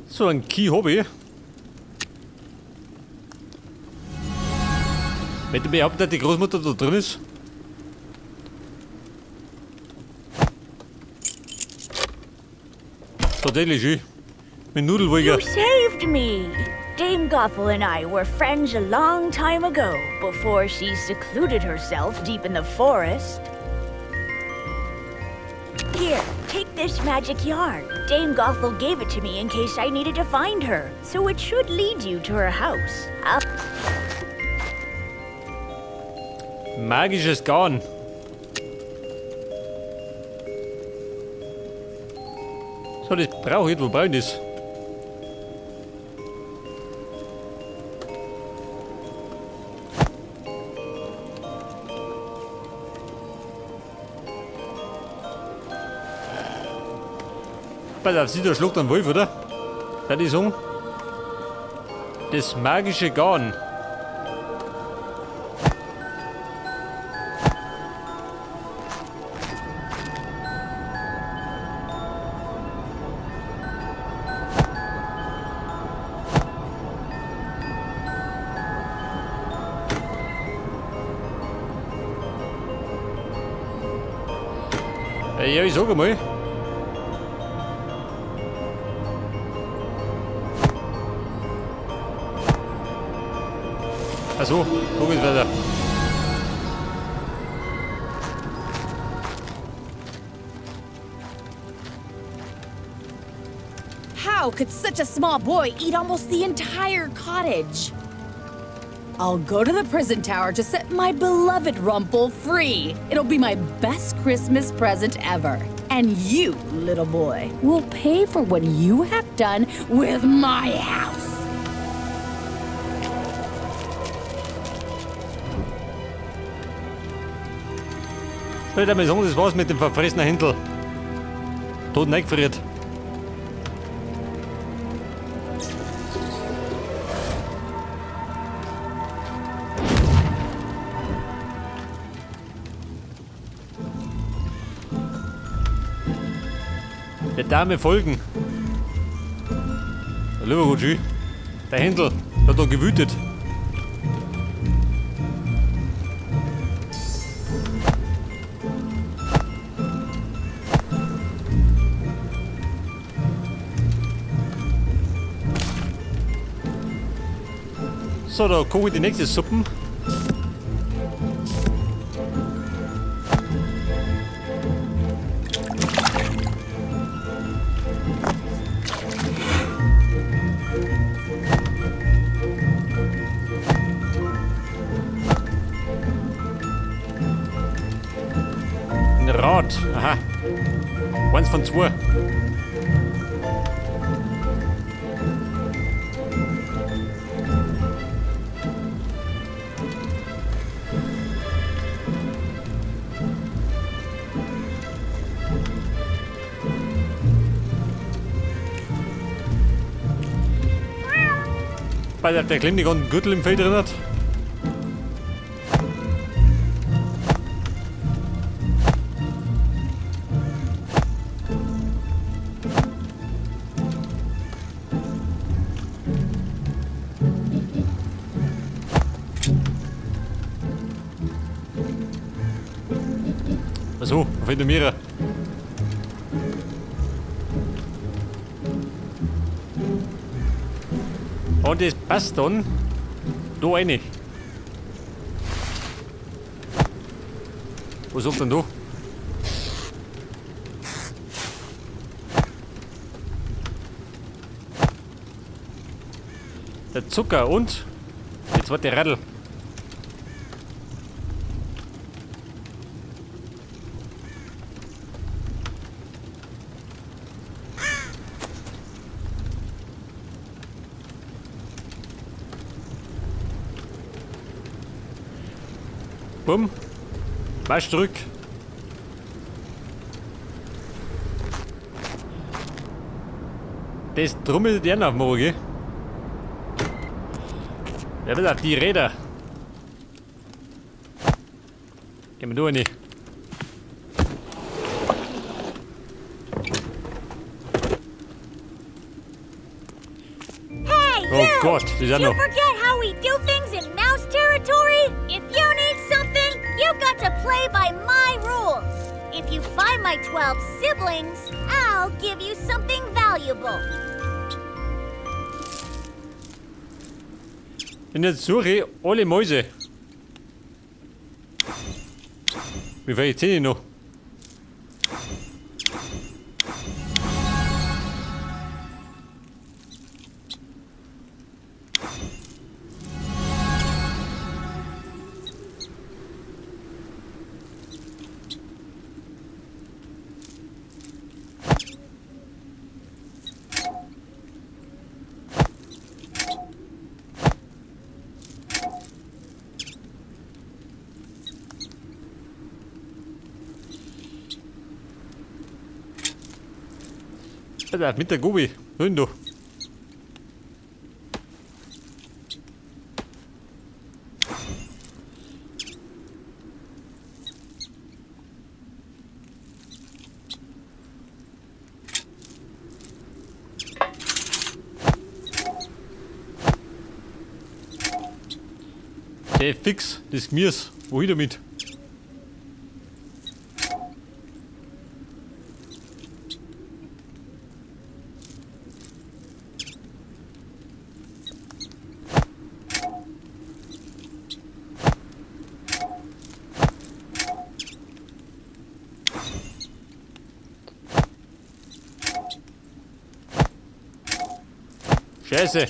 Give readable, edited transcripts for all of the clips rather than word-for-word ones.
So ein Key hab ich. Wenn du behaupten, dass die Großmutter da drin ist? Tatsächlich, schön. Mit Nudelwolke. You saved me! Dame Gothel and I were friends a long time ago, before she secluded herself deep in the forest. Here, take this magic yarn. Dame Gothel gave it to me in case I needed to find her, so it should lead you to her house. I'll Magisches Garn. So, das brauche ich. Wo brauche ich das? Pass auf, sie da schluckt einen Wolf, oder? Das ist so. Das magische Garn. Ja, ich sag einmal. Achso, so geht's weiter. How could such a small boy eat almost the entire cottage? I'll go to the prison tower to set my beloved Rumple free. It'll be my best Christmas present ever. And you, little boy, will pay for what you have done with my house. Soll ich mal sagen, das war's mit dem verfressenen Händel. Tot eingefriert. Der Dame folgen. Der lieber gut, schön. Der Händel hat da gewütet. So, da koche ich die nächste Suppen. Ein Rad, aha. Eins von zwei. Weil der Klemm die ganzen Gürtel im Feld drin hat. Achso, auf der Mira. Und das passt dann da rein. Was sagt denn da? Der Zucker und die zweite Radl. Bumm. Marsch zurück. Das trummelt ja nach morgen. Ja, wieder die Räder. Gehen wir da rein. Oh you! Gott, die Did sind you noch. forget how we do things in mouse territory? If you need something, you've got to play by my rules. If you find my 12 siblings, I'll give you something valuable. Und jetzt suche ich alle Mäuse. Wie viele zähle ich noch? Alter, mit der Gobi. Hör du. Der fix, das Gemüse. Wohin damit? Scheiße.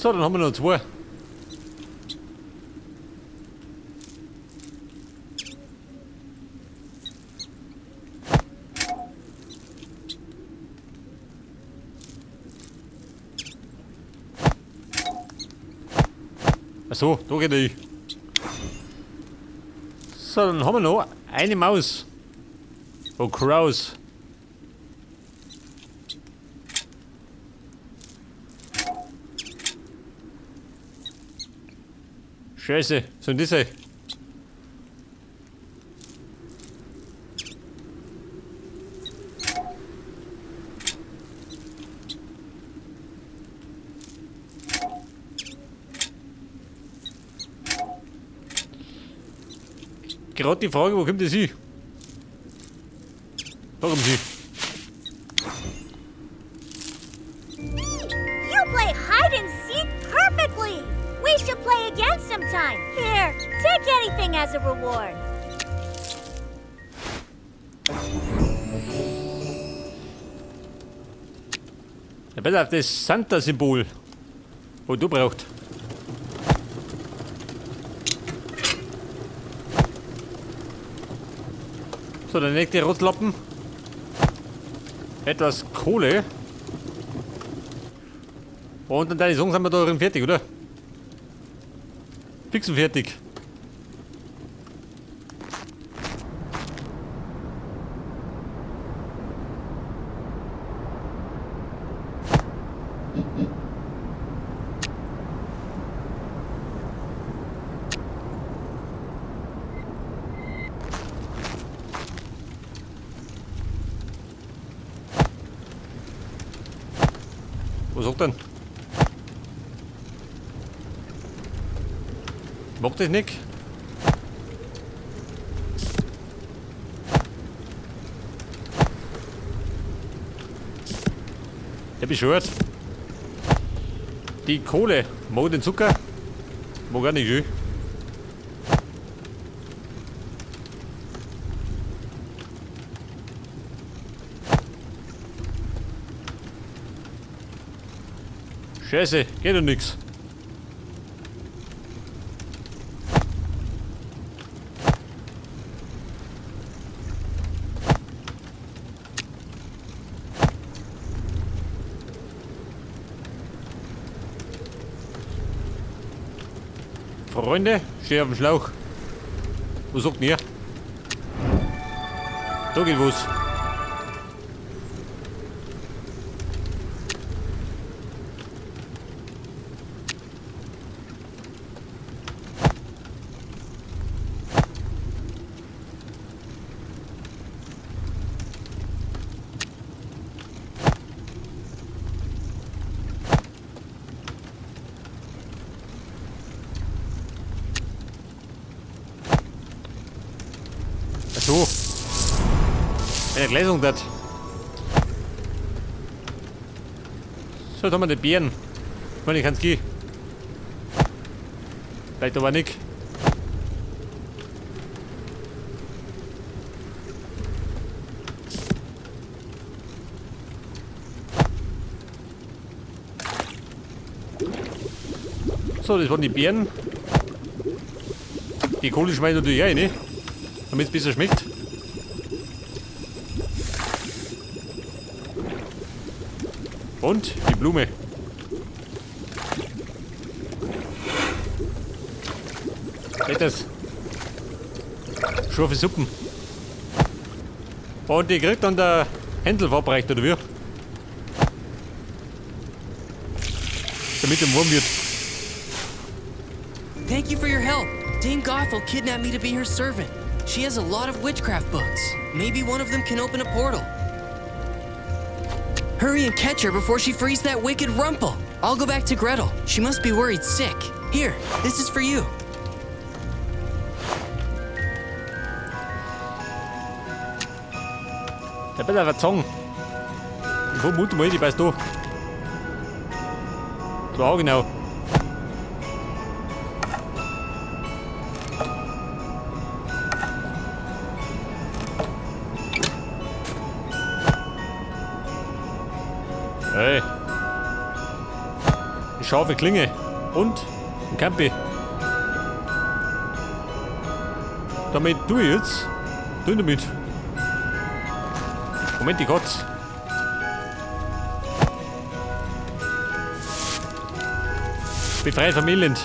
So, dann haben wir noch zwei. Ach so, da geht er hin. So, dann haben wir noch eine Maus. Oh, Kraus. Scheiße, was soll denn das sein? Gerade die Frage, wo kommt das hin? Da kommt sie. You play hide and seek perfectly. We should play again sometime. Here, take anything as a reward. Ja, pass auf, das Santa-Symbol, wo du brauchst. So, der nächste Rotzlappen. Etwas Kohle. Und dann deine Songs sind wir da drin fertig, oder? Fix und fertig. Was sagt denn? Mag das nicht? Der beschwört. Die Kohle. Mag den Zucker? Mag auch nicht schön. Scheiße, geht doch nix. Freunde, steh auf dem Schlauch. Was sagt denn ihr? Da geht was. schon. Wenn er gleich sagen hat. So, da haben wir die Beeren. Ich meine, ich kann's gehen. Vielleicht aber nicht. So, das waren die Beeren. Die Kohle schmeiß ich natürlich rein, ne? Damit es besser schmeckt. Und die Blume. Das. Scharfe Suppen. Und die kriegt dann der Händel verabreicht, oder wie? Damit er warm wird. Thank you for your help. Dame Gothel kidnapped me to be her servant. She has a lot of witchcraft books. Maybe one of them can open a portal. Hurry and catch her before she frees that wicked Rumpel. I'll go back to Gretel. She must be worried sick. Here, this is for you. Der bin aber Zong. Ich vermute mal, die beißt da. Ja, genau. Hey. Die scharfe Klinge. Und ein Campi. Damit du jetzt. Du damit. Moment, die Kotz. Befreit vom Elend.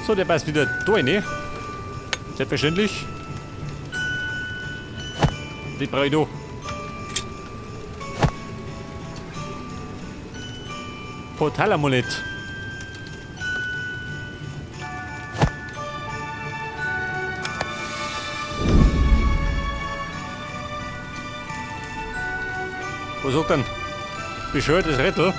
So, der passt wieder durch, ne? Selbstverständlich. Die brauche ich da. Portalamulett. Was sagt denn? Bescheuertes Rettel.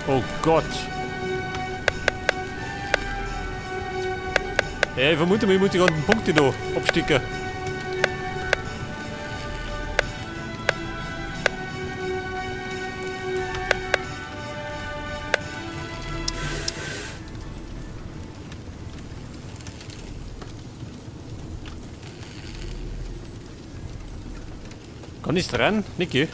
Oh Gott. Ja, ich vermute mal, ich muss die ganzen Punkte da abstecken. Kann ich dran, Niki?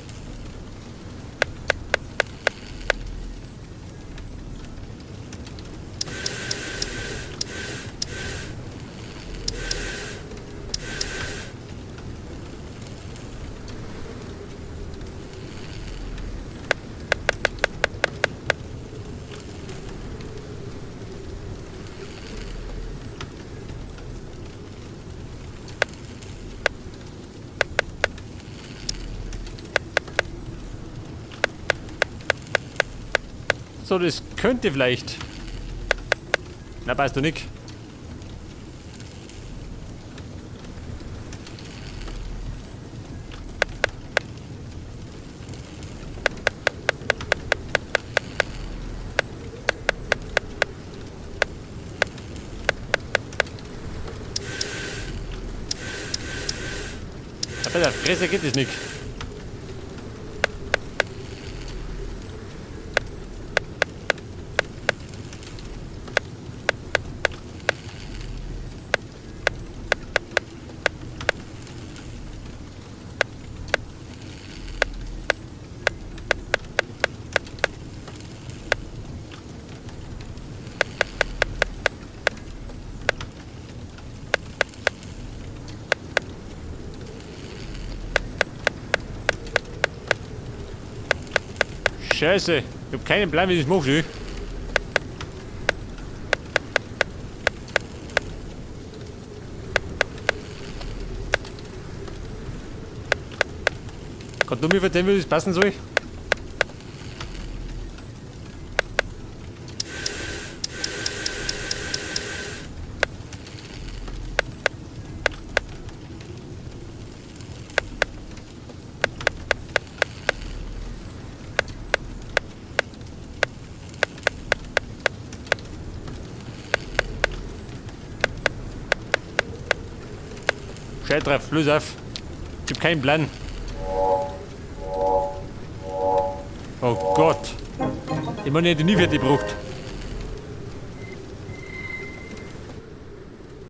So, das könnte vielleicht. Na, passt du nicht. Bei der Fresse geht es nicht. Scheiße, ich hab keinen Plan, wie ich das mache. Kannst du mir erzählen, wie das passen soll? Scheiß drauf, los auf. Ich hab keinen Plan. Oh Gott. Ich meine, ich hätte nie fertig gebraucht.